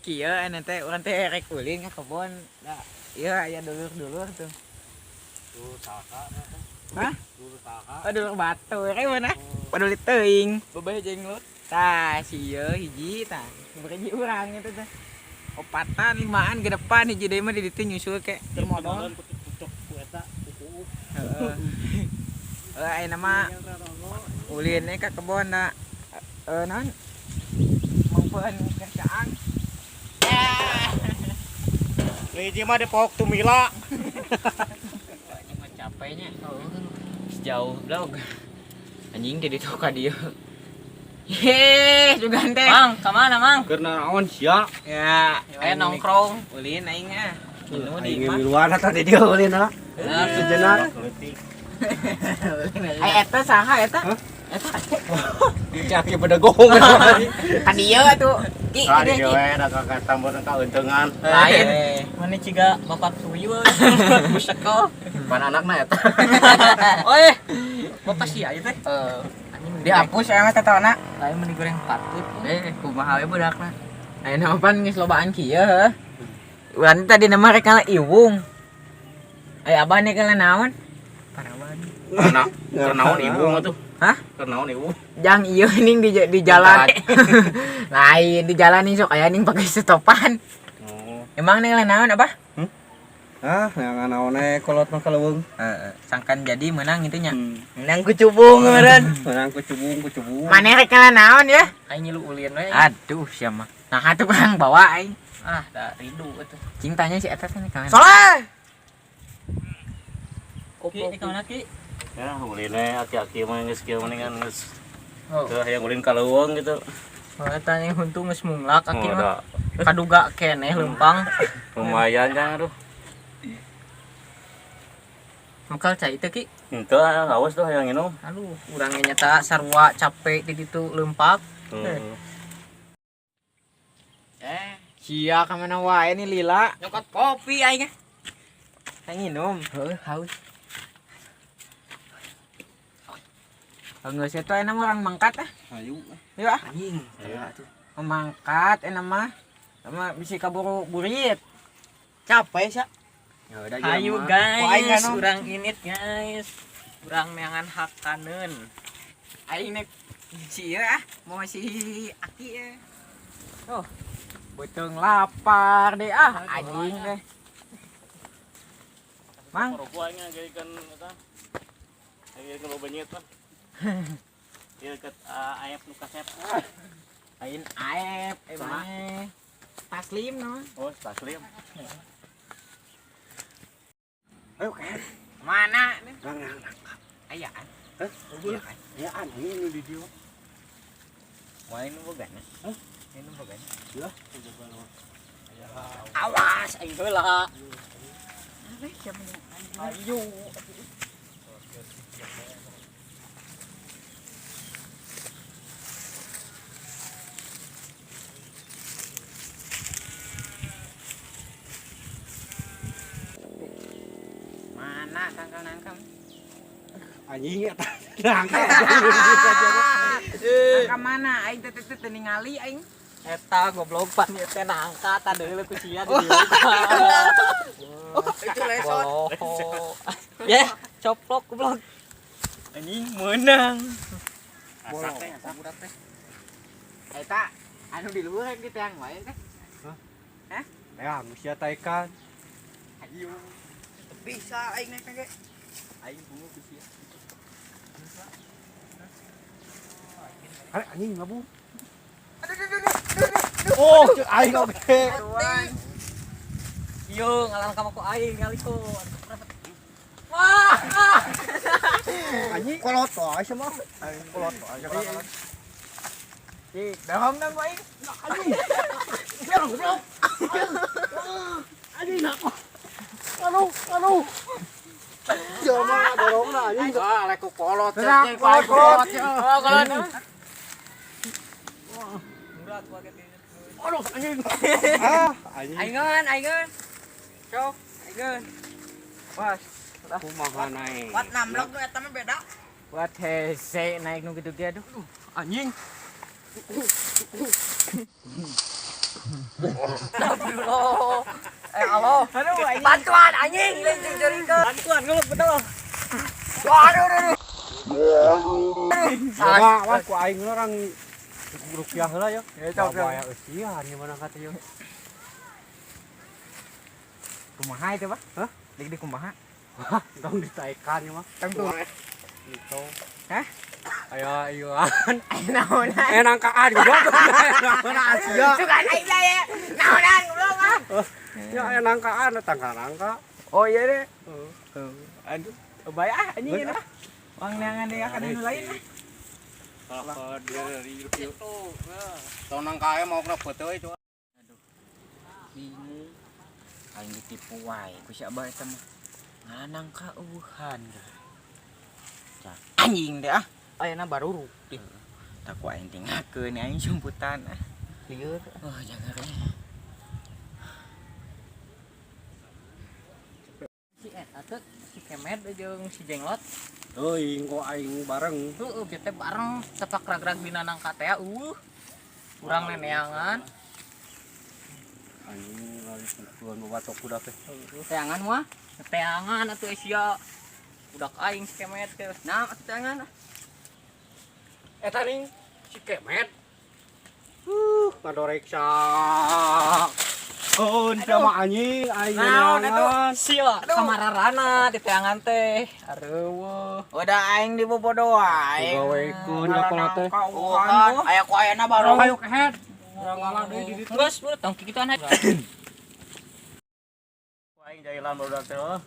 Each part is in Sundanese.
Kieu anu teh urang teh rek ulin ka kebon. Da, ieu aya dulur-dulur tuh. Dulur saha? Hah? Dulur saha? Oh, dulur batur eh mana? Paduli teuing. Babeh jenglot. Tah, si ieu hiji tah. Hiji urang itu teh. Opatan, limaan ke depan hiji deui mah di ditu nyusul ke. Termodal pucuk ku eta kuku. Heeh. Heuh, ayeuna mah ulin we ka kebon da. Naon? Mangpeun kerjaan. Hiji mah depok tumila. Anjing mah capeknya. Sejauh blog. Anjing jadi tuh ka dieu. Heh, juga teh. Mang, ka mana, Mang? Keur naon sia? Ya, Aya nongkrong. Ulin aing ah. Minum di Aing imah. miluan atuh di dieu ulin lah. Sejenak. Ai eta saha eta? Eta Caki bedegong. ka dieu atuh. Ki, Ah, ka di dieu, dieu Ki. we da ka tambor ka eunteungan. Lain. Mana ciga bapak tuyul. Buseko. Pan anakna eta. Oi. Bapak sia ieu teh. Dihapus aya mah tatona. Lain mun digoreng patut. Eh, kumaha we budakna. Ayeuna mah pan geus lobaan kieu heuh. Urang tadi nama rek ngala iwung. Aya abah nih kana naon? Parawan. Keur naon ibu atuh? Hah? Keur naon ibu? Jang ieu ning di jalan. Lain di jalan nih sok aya ning pakai setopan. Oh. Emang nih naon abah? Ah, yang naon we kolot mah kaleuweung. Heeh, sangkan jadi menang itu nya. Menang kucubung meureun. Menang kucubung kucubung. Maneh rek ngala naon ya? Aing ngilu ulin we. Aduh, siapa? Nah, atuh urang bawa aing. Ah, da rindu atuh. Cintanya si eta teh nih kangen. Soleh. Ki, di mana Ki? Ya, ulin we aki-aki mah geus kieu mendingan geus. Oh. Teu hayang ulin ka leuweung gitu. Oh, eta yang huntu geus munglak aki Oh, mah. da. Kaduga keneh leumpang. Lumayan jang aduh. Mekal cai teh Ki. Henteu awas tuh hayang minum. Aduh, urang ge nyata sarua capek di ditu leumpak. Heeh. Sia ka mana wae nih lila. Nyokot kopi aing. Hayang minum. Heuh, haus. Geus eta enak urang mangkat ah. Hayu. Yuk ah. Anjing. Ayo. Mangkat enak mah. Sama bisi kaburu burit. Capek sia. Ya udah Ayo guys, urang init guys. Urang neangan hak kaneun. Aing nek si ieu ah, mau si Aki ya. Oh. Beuteung lapar deh ah, anjing deh. Mang, Rokok aing ngageukeun eta. Ngageukeun loba benyit mah. Ieu deket Aep nu kasep. lain Aep emang. Taslim no. Oh, Taslim. Ayo kan. Mana nih? Nang nang. Ayaan. Hah? Iya kan? Ya anjing nu di dieu. Mau ini boga na? Hah? Ini boga na. Ya. Awas aing heula. Ayo. Mana tangkal nangkam? Anjing eta. Nangka. Nangka mana? Aing teh teh teh ningali aing. Eta goblok pan ieu teh nangka tah deuleu ku sia di dieu. Itu lesot. Yeh, coplok goblok. Anjing menang. Asak teh, asak. Eta anu di luhur di tiang wae teh. Ya, sia taikan. Ayo. Bisa aing naik ge. Aing bungu ku sia. Are anjing ngabur. Oh, cek aing oge. Ieu ngalang ka ku aing ngaliko. Wah, ah. Anjing kolot wae sia mah. Aing kolot wae. Ki, dorong dong ku aing. Anjing. Anjing nak. Aduh, aduh. Jangan dorong lah anjing. Ah, lek ku kolot. Kolot, kolot. Oh, kolot. Murah tuh pakai ini. Aduh, anjing. Ah, anjing. Aingeun, aingeun. Sok, aingeun. Was, Kumaha naik. Wat namlok nu eta mah beda. buat hese naik nu gitu ge aduh. Anjing. Astagfirullah. Eh Allah. Aduh anjing. Bantuan anjing lain curiga. Bantuan goblok betul. Aduh aduh. Wah, wah ku aing orang rupiah heula ya. Ya, cok, cok. Wah, eusian gimana kata yeuh. Kumaha itu, Pak? Hah? Dik di kumaha? Tong ditaekan ieu mah. Tong tuh. Gitu. Hah? Ayo iuan. Naonan. Eh nangkaan goblok. Naon Asia. Suka aing lah ya. Naonan goblok ah. Ya aya nangkaan tangka nangka. Oh iya deh. Heeh. Aduh, bae ah anjing Geus, ini. Wang neangan deui akan nu lain ah. Kalau dia dari hidup yuk. Tong nangka mau kena foto itu. Bingung. Aing ditipu wae ku si abah eta mah. Ngalanang kauhan. Cak anjing deh ah. Ayeuna baru Dih. Tak ku aing tinggalkeun aing jumputan ah. Lieur. Oh, jaga we. Si eta teh si Kemed jeung si Jenglot. Teuing kok aing bareng. Heeh, bieu teh bareng tepak rag-rag dina nangka teh eueuh. Urang neneangan. Anjing lari tuan batok budak teh. Teangan mah. Teangan atuh sia. Budak aing si Kemed teh. Nah, atuh teangan. Eta ning si Kemet. Ngadoreksa. Keun sama anjing aing Naon neangan. Sia kamararana di teangan teh. Areueuh. Udah aing dibobodo wae. Digawekeun ka kolot teh. Kauhan. Aya ku ayana baru. Ayo kehet. Urang ngalah deui di ditu. Geus, udah tong kikituan aja. Aing jalan barudak teh. Oh.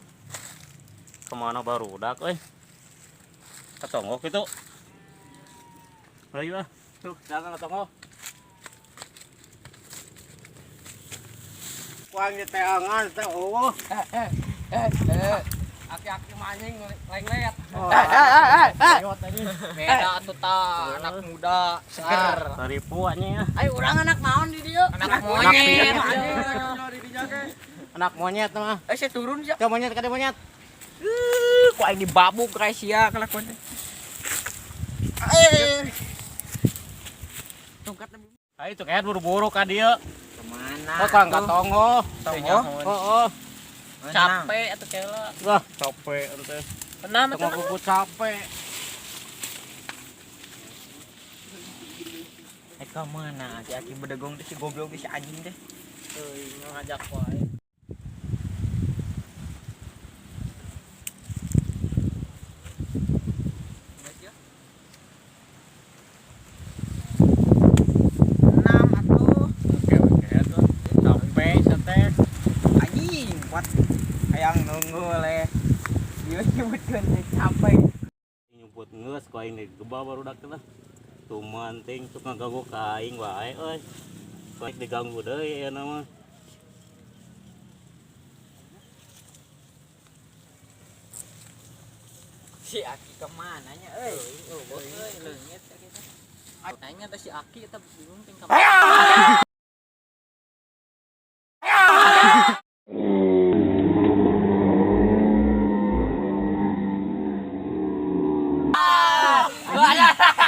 Kemana barudak euy? Ketonggok itu. Ayo ah. Tuh, jangan ketonggok. Ku aing di teangan teh eueuh. Aki-aki mah anjing lenglet. Eh. Beda atuh ta anak muda seger. Seribu anjing ah. Ayo urang anak naon di dieu? Anak monyet. Anak monyet mah. Eh, saya turun sia. Ke monyet kade monyet. Ku aing dibabuk guys sia kelakuan teh. Eh. Tongkat Ayo tuh kayak buru-buru ka dieu. kemana? Oh, kang katongo. Tongo? Oh, oh. Capek atuh kela. Wah, capek ente. Enam atuh. Tengok ku capek. Eh ka mana? Aki-aki bedegong teh si goblok teh si anjing teh. Euy, ngajak wae. Enam atuh. Oke, oke tuh. Capek sate. Anjing kuat. Hayang nunggu leh. Ieu nyebutkeun teh capek. Nyumput geus ku aing digebah barudak teh lah. Tuman ting sok ngaganggu ka aing wae euy. Ku aing diganggu deui ayeuna mah. Si Aki kemana nya euy? Euy, leungit teh kita. Nanya teh si Aki eta bingung ting ka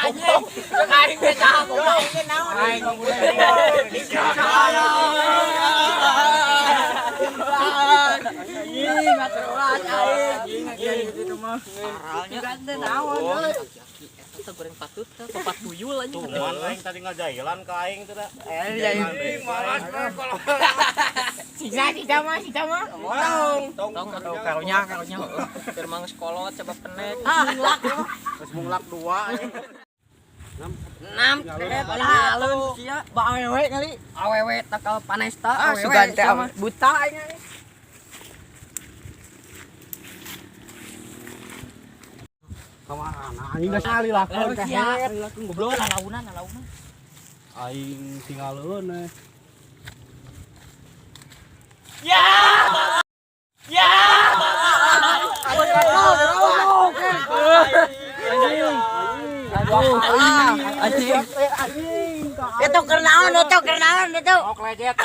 Anjing, aing teh goblok. Aing Anjing, ngateruan aing. Gitu mah. Aralnya naon euy. Aki eta teh goreng patut teh papat tuyul anjing. Tuman aing tadi ngajailan ka aing teh da. Eh, Malas kalau Sisa sisa mah, sisa mah. Tong. Tong Tuh, karunya, karunya. Firman sekolah coba penek. Geus munglak dua anjing. Enam, lalu sia, ba awewe kali. Awewe takal panesta Ah, awewe sugan teh sia mah. buta aing. Kemana anjing geus alilakeun Lalu sia. kehet. Alilakeun goblok. Lalaunan lalaunan. Aing tinggalkeun eh. Anjing. Itu kernaon, itu kernaon itu. Mok lecet.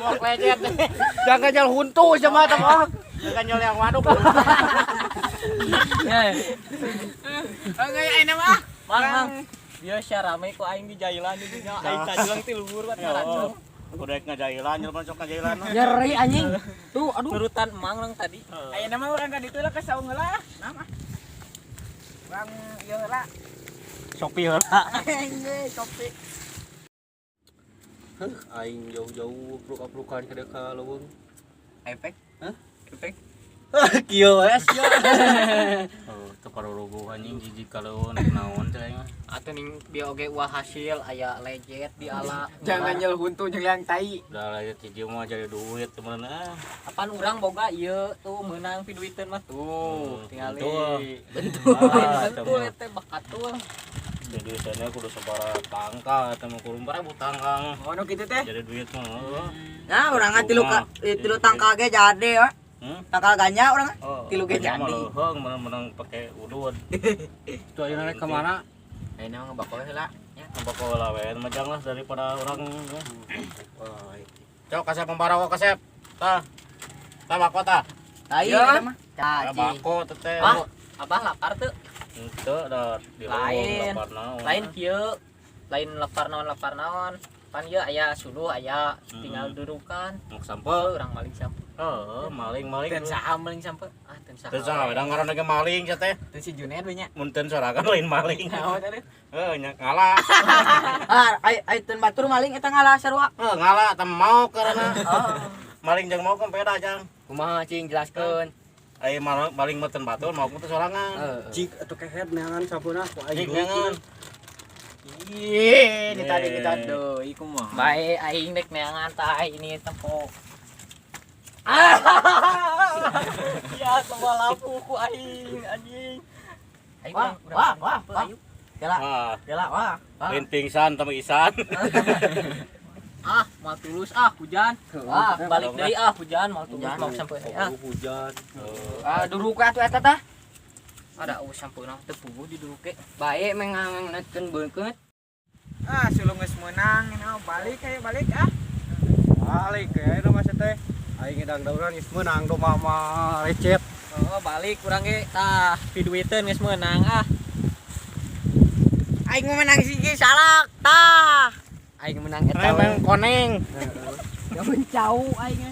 Mok lecet. Jangan jal huntu sama teh. Jangan yang waduk. Oke, aing mah. Mang mang. Bieu sia rame ku aing di jailan di dinya. Aing cajleng ti luhur wat ngarancong. Udah ngajailan, jelema sok ngajailan. Nyeri anjing. Tuh, aduh. Nurutan emang orang tadi. Ayeuna mah urang ka ditu lah ka saung heula. Nah mah. Urang ieu heula. Shopee heula. Anjing, kopi. Heuh, aing jauh-jauh apruk-aprukan ka dieu ka leuweung. Efek. Hah? Efek. Kieu we sia. Oh, teu parorogo anjing jijik ka leuweung nek naon teh aing mah. Atuh ning bieu oge uah hasil aya lejet di ala. Jangan nyel huntu jeung liang tai. Udah lah ya hiji mah jadi duit temen ah. Apaan urang boga ieu tuh meunang piduiteun mah tuh tingali. Bentul. Lain bentul eta bakatul. Jadi duitnya kudu sabaraha tangkal eta mah kudu barabu tangkal. Oh, nu kitu teh. Jadi duit mah heuh. Nah, urang mah tilu tilu tangkal ge jadi we. Hmm? Tangkal ganja urang mah. Oh, Tilu ge mah jadi. leuheung menang-menang pake udud. Tuh ayeuna rek ka mana? Ayeuna mah ngebakol heula. Ya. Ngebakol heula we majang lah daripada urang. Cok kasep pembarawa kasep. Tah. Tah bako tah. Tai eta mah. Tah Caci. bako teteh. Ah, abah lapar teu? Henteu da di Lain. lapar naon. Lain kieu. Lain lapar naon lapar naon. Pan ieu aya suluh aya tinggal dudukan. Mau sampeu. Oh, urang maling sampeu. Heeh, maling-maling. Dan saha maling sampeu? Ah, teu saha. Teu saha we da ngaranna ge maling sia teh. Teu si Junet we nya. Mun teu sorangan lain maling. Naon tadi? Heuh nya ngala. Ah, ai ai teu batur maling eta ngalah sarua. Heuh ngala teh mau karena. Maling jeung mau kan beda jang. Kumaha cing jelaskeun. Ai maling mah teu batur mau teh sorangan. Cik atuh kehed neangan sampeuna ku aing. Cik neangan. Ih, ini tadi kita deui kumaha. Bae aing dek neangan tah ini tempo. Ya, semua lapu ku aing anjing. Aing Wah, urang- wah, urang wah, sampeu, wah. ayo. Gela, Ah, gela, wah. Wah. lain pingsan tama isan. Ah, mal tulus ah hujan. Ah, balik deui ah hujan mal tulus Hujan. mau sampeuna ah. Hujan. Ah, duruka atuh eta tah. Ada eueuh sampeuna teu puguh di duruke. Bae mengangetkeun beunkeut. Ah, sulung geus meunang, ini mah balik ayo balik ah. Balik ya ayeuna mah teh. Aing ngedang dauran geus meunang domba mah recet. Oh, balik urang ge tah piduiteun geus meunang ah. Aing mah menang siji salak tah. Aing menang eta. Emang koneng. Gamun cau aing.